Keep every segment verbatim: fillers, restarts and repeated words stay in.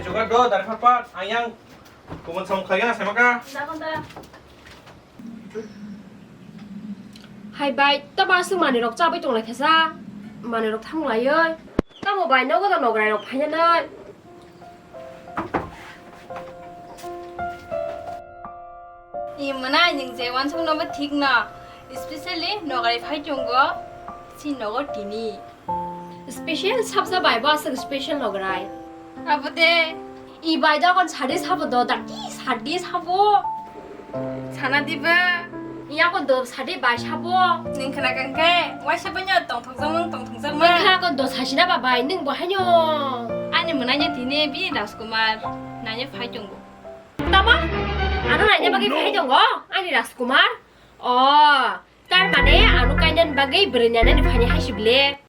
Duga do, dari pat pat, ayang, kubun samung khaigana semaka. Hai bai, tamo aswk manwi rok chabai tonglai khasa, manwi rok thanglaioi. Tamo bai nogo da nograi rok phainanai. I mwnai nwng je uansukno bo thik no, especially nograi phai tongo, si nogo tini. Special sabja bai bo aswk special nograi. Abo de. I bai dogon sadi sabo do, dati sadi sabo. Sana diba? Iya ko do sadi bai sabo. Nwng khna kang khe, waisa banya tongthok jakmang, tongthok jakmang. Nwng khna ko do sasina ba bai, nwng bo haino. Ani mwnai nya tini bini Rajkumar, nanya phai tongo. Tamo? Ano nanya bagwi phai tongo, ani Rajkumar? O, tar mane ano kainan bagwi bwrwi nanya ni phani hai sible.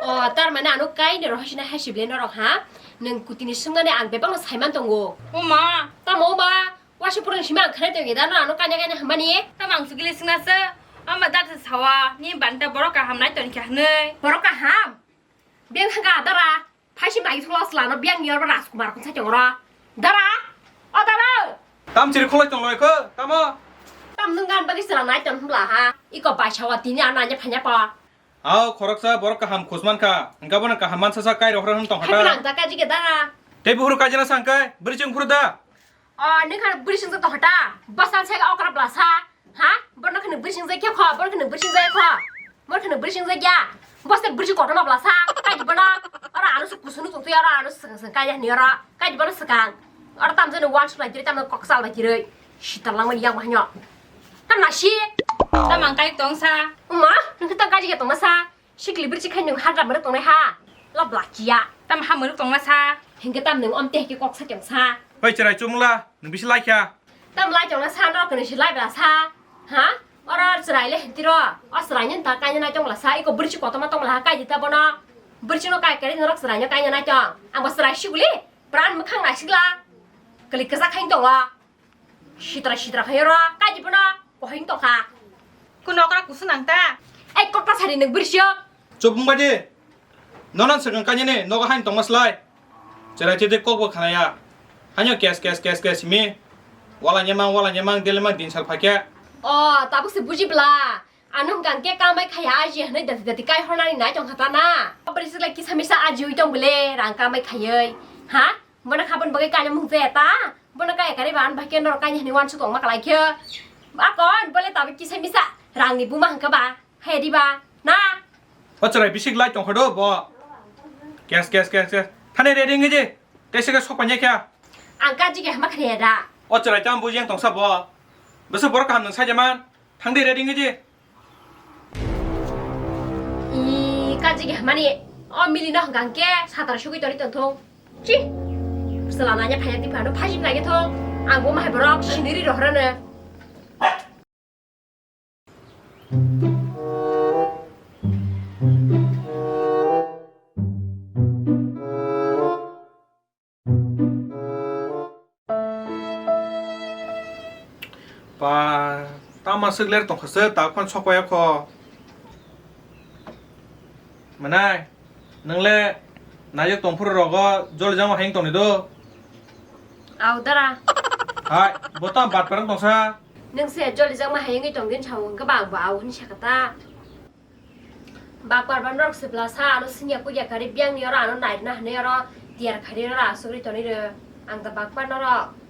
O, tar mane ano kaini rw hasina hai sible norok ha? Nwng kutini swngnani ang bebakno saiman tongo. O ma. Tamo o ma? Waisa purung sima ang khanai tongo da no ano kaina kaina hwnmani? Tamo ang sugile swngnasa? Ama daksa sawa, ni banta borok kaham nai toni kha hwnwi. Borok kaham? Beng thangka dara. Phaisi mai thula slano beng yorba Rajkumar kun sai tongro. Dara? O dara? Tam chiri kholai tong loi kho, tamo? Tam nwng gan bagwi sela nai tong hwnbla ha? Iko bai sawa tini ano anya phanya pa. Ao khoroksa borok kaham khus mankha, hwnkhe bono kaham mansa sa kai rw hwn tong hata. Hai nang ta kaji ge dara. Tei buhuru kaijana sa hwnkhe bwrwi chwng phuru da. O, nokha bwrwi chwng tong hata. Bwsa se okra bwla sa. Ha? Bono khwno bwrwi chwng jai khe kho, bono khwno bwrwi chwng jai kho. Bono khwno bwrwi chwng jai ya. Bwsa bwrwi kotorma bwla sa. Kaji bono. Oro ano su kusunu tong twi oro ano swkang swkang kaijani oro. Kaji bono swkang. Oro tamjani wan sulai tiri tamno kok salbai tiri. Sitar langmani yang bahanyo. Tam nasi. Tam ang kai tong sa. Uma, nokha tam kaji ge tong sa. Sikli birchi khai nwng hagra mwrwk tongnai ha. Lab lachiya. Tam ha mwrwk tongma sa. Hinkhe tam nwng omte hike kok sa kyang sa. Oi chwrai chumla, nwng bisi laikha. Tam lai kyang sa no kwnwi si lai bla sa. Ha? Oro chwrai le hintiro. O chwrai ni ta kaina nai tongla sa. Iko birchi kotoma tongla ha kai di ta bono. Birchi no kai kari norok chwrai no kaina nai tong. Ang bo chwrai siguli. Pran mwkhang nai sigla. Kali kasa khai tongo. Sitra sitra khayo ro, kaji bono kohing tokha. Kuno okra kusu nang ta. Ei kokta sari nwng bwrwi siyok. Chubung badi. Nonan swkang kanyene nogo hain tongma slai. Cherai chede kokbo khanaya. Hanyo kes kes kes kes mi. Wala nyemang wala nyemang delemang din sal phakya. O, tabuk se buji bla. Ano hwnkha hwnkhe kamai khaya aji hwnwi dati dati kai hornani nai tongkha ta na. Aboni swkhlai kisa misa ajiwi tong bwle rang kamai khaywi. Ha? Bono khabon bagwi kainwi mung jaya ta? Bono kaya kari ba ano bahai khe norok kainwi hwnwi uansuk tongma kwlai khe. Akon bole tabuk kisa misa rangni buma hwnkha ba? Hai di ba? Na? O chwrai bisik lai tongkha do bo. Kes kes kes kes. Thani ready wngwi di. Tei se khe sok painai khe. Ang kaji khe hama khre da. O chwrai tamo buji yang tongsa bo. Bwswk borok kaham nwng saija man. Thang di ready wngwi di. I kaji khe hama ni. O mili no hwnkha hwnkhe satar sugwi toni tong thung. Chi. Bwsala nanya phaiya di phano phajim nai thung. Ang bo mahai borok siniri rohorano. Ba, tama swk ler tongkha se, tak phano sok paiya kho. Mwnai, nwng le naijak tongphuru rogo joli jama hayung tongni do? Au dara. Hai, bo tamo bat parang tongsa? Nwng se joli jama hayungwi tongdi sao hwnkhe ba ang bo au hwnwi sakha ta. Bakbar ba norok se bwla sa ano siniya kukya kari biyang ni oro ano nairwna hinwi oro tiyar khairi oro asugri tonwi rw ang da bakbar norok.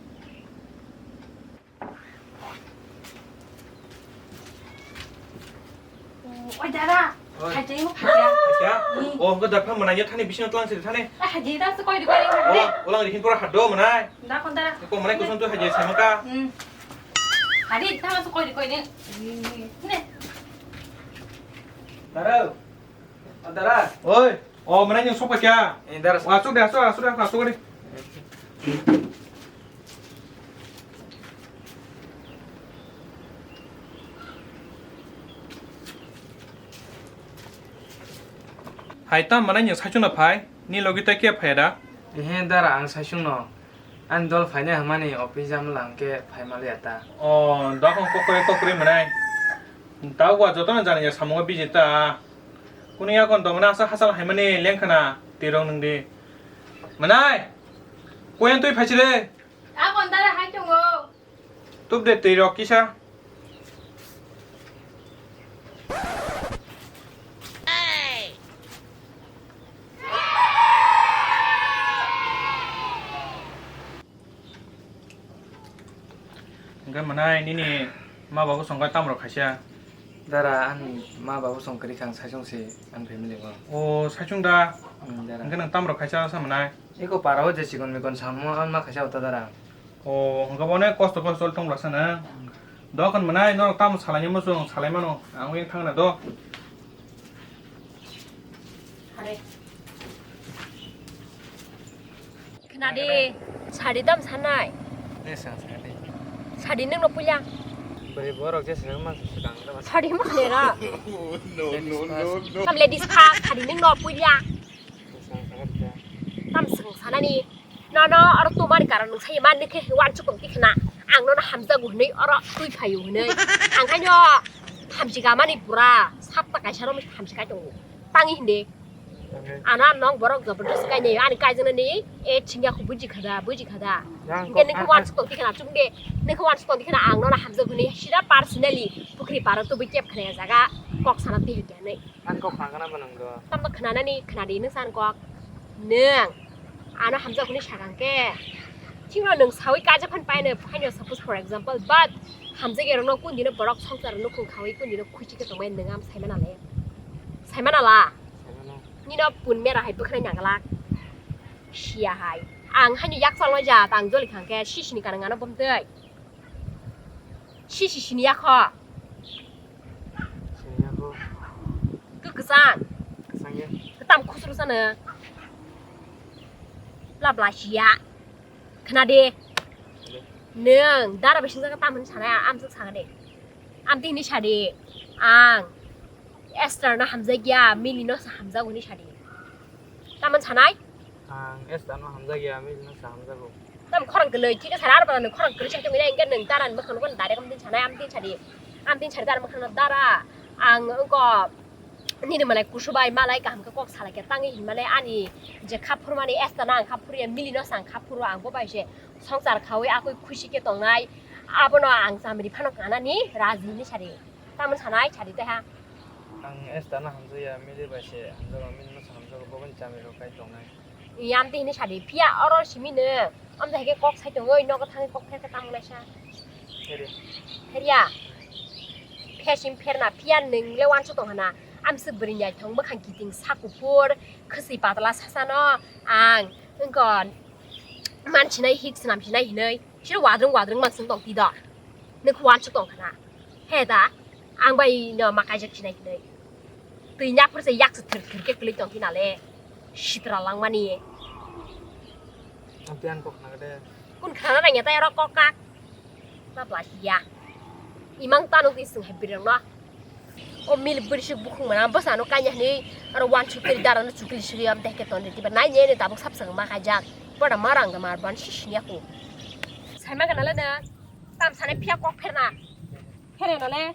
Oi dara, oi. Hai tei mo phakya. Phakya? Hmm. Oh, hwnkhe da phang mwnai ya thani bisingo tlang siri thani. Ah, hai dara se koi di koi di. Oh, ulang rihin pura haddo mwnai. Da kon dara. Ko mwnai kusun tu hai je sama ka. Hmm. Hari ta se koi di koi di. Ne. Dara. O dara. Oi. O mwnai ni sopa kya? Eh, dara. Asuk de, asuk, asuk de, asuk de. Hai tam mwnai ni saichung na phai, ni logi ta kya phai da? Ehe dara ang saichung no. Ani dol phainai hwnmani office jam lang khe phai maliya ta. O, dokhong kokore kokore mwnai. Daowa jotono jani ya samungo biji ta. Kuni yakon to mwnai asa hasal haimani lengkhana tirong nungdi. Mwnai, Poyan twi phaisire. Abon dara hai tongo. Tup de twi rok kisa. Hwnkhe mwnai nini ma babu songkha tamrok khaisa? Dara, ani ma babu song kwrwi kha, ang saichung se ani family o. O, saichung da? Hmm, dara. Hwnkhe nwng tamrok khaisa sa mwnai? Eko para o je chikon mikon samo, ani ma khaisa o ta dara. O, hwnkhe bo onek kosto kosto tong bwlasa na. Hmm. Dokhon mwnai norok tamo salaini muchung salai mano, ang wi thangna do. Hare. Khna di, sari dam sanai. Ne sang sang di. Sari nwng no puila. Bari borok je sang mang su dang da. Sari mo khne ra. No, no, no, no. Tam ladies kha, sari nwng no puila. Sang sang da. Tam sang sanani. No, no, oro tumani karon nwng sai man ni khe wan chukong ti khna. Ang no hamjago hwnwi oro twi phaio hwnwi. Ang khaino hamsi gamani pura sapta kaisa rom hamsi kai tongo. Tangi hindi. Ano ang nong borok jabardast kainai, ani kaijaknani, e, chingya kho buji khada, buji khada. Yang hingke kok nini khe ang, wan ang sukong tikhana, chumde, nini khe wan sukong tikhana, ang nono hamjak hwnwi, sida personally, pukhri paro tubui kep khna jaga, kok sana twi hikya hwnwi. Ang kok khna khna bo nang do. Tamo khna nani, khna di nung san kok. Nung, ano hamjak hwnwi sakang khe, chingno nung sawi kaijak phan paino, phaino suppose for example, but hamjak erokno kun dino borok songsar no khung khawi kun dino khuichi khe tongmani nung am saimana le. Saimana la. Nino pun mera hai bwkhwnai nangla. Siya hai. Ang haino yak chalnai ja tang joli khang khe sisini kanang ano bomtwi. Sisi sini yakho. Sini yakho. Kwkwchang. Kwchang ya. Tam khusru sana. Bla bla siya. Khna de. Nung dara bising jaga tam hin sana am suk sana de. Am tini sadi. Ang. Esther no hamjakya, Mili no se hamjago hwnwi sadi. Tamon sanai? Ang Esther no hamjakya, Mili no se hamjago. Tam khorang kwlwi, thik asa ar bara nung khorang kwlwi sai tongwi nai, engke nung taran bwkhang nukon direct amtwi sanai, amtwi sadi. Amtwi sadi taran bwkhang no dara. Ang wngko nini malai kusubai malai kaham khe kok salai khe tangwi hinmale ani je khaphurmani Esther no ang khaphurya, Mili no se ang khaphuru, ang bo bai se songsar khawi akwi khusi khe tongnai. Abono ang chamri phano kanani raji hinwi sadi. Tamon sanai sadi teha. Ang Esther no hamjakya, Mili bai se hamjago, Mili no se hamjago, bo bai chamwi rok kai tongnai. Yam te hini sadi, phiya oro simi no, amda heke kok sai tongoi, nogo thangwi kok pherkhe tamon naisa. Pherya. Pherya. Pher sim pherna, phiya nung le wansu tong hana. Amsi bwrwi nai thong bwkhang kiting sa kuphur, khwswi patla sasano, ang, wngkon, man sinai hik swnam sinai hinoi. Sini wadrwng wadrwng manswng tong twi do. Nwng khe uansuk tong khna. He da, ang bai no ma kaijak sinai hinwi. Twi nya phursa yak se thir thir khe kwlwi tong twi nale. Sitra langmani. Ang tiyan kok khna de. Kun khna nang ya tai ro kok kak. Ma bla ya. Imang tanu twi swng hai birang no. O mil bwrwi se bukhung mana bwsa no kanya hwnwi aro uansuk twi dara no chukli sugwi am dehke ton riti ba nai ne ne tabuk sap swng ma kaijak. Pada ma rang da mar ban si sinya ko. Sai ma gana le na. Tam sane phiya kok pherna. Phere no le.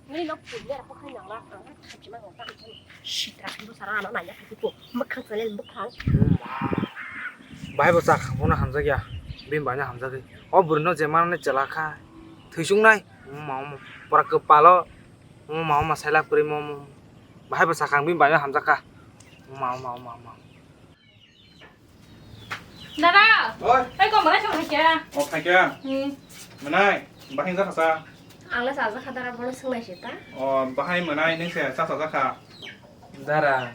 Ngini no pun ne ra ko khai nang la. Ang khamchi ma ko tam sane. Sitra ko sara no nanya ko. Mukhang sale mukhang. Bai bo chak bono hamjak ya. Bini bai no hamjak. O bwrwi no je mana ne chela kha. Thwisung nai. Ma ma pura kwpalo. Omo ma, omo ma, sailak kwrwi mo, mo. Bahai bo sakang bini bai hamjak kha. Omo ma, omo ma, omo ma, omo ma. Dada! Oi. Oi, kok mwnai song haikya? O, haikya? Hmm. Mwnai, bahai wngjakha sa? Ang le chajakha dara, bono swngnai se ta. O, bahai mwnai, nwng se cha chajakha? Dara.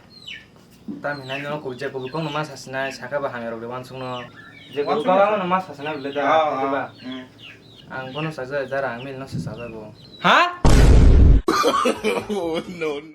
Tam hinai no kubui je kubui kok no ma sasinai, saka ba hamya rok de wansuk no. Je kubui kok no ma sasinai bole da, ah, ah, ba. Hmm. Ang bono sajak, dara, ang mil no se sajago. Ha? Oh, no, no.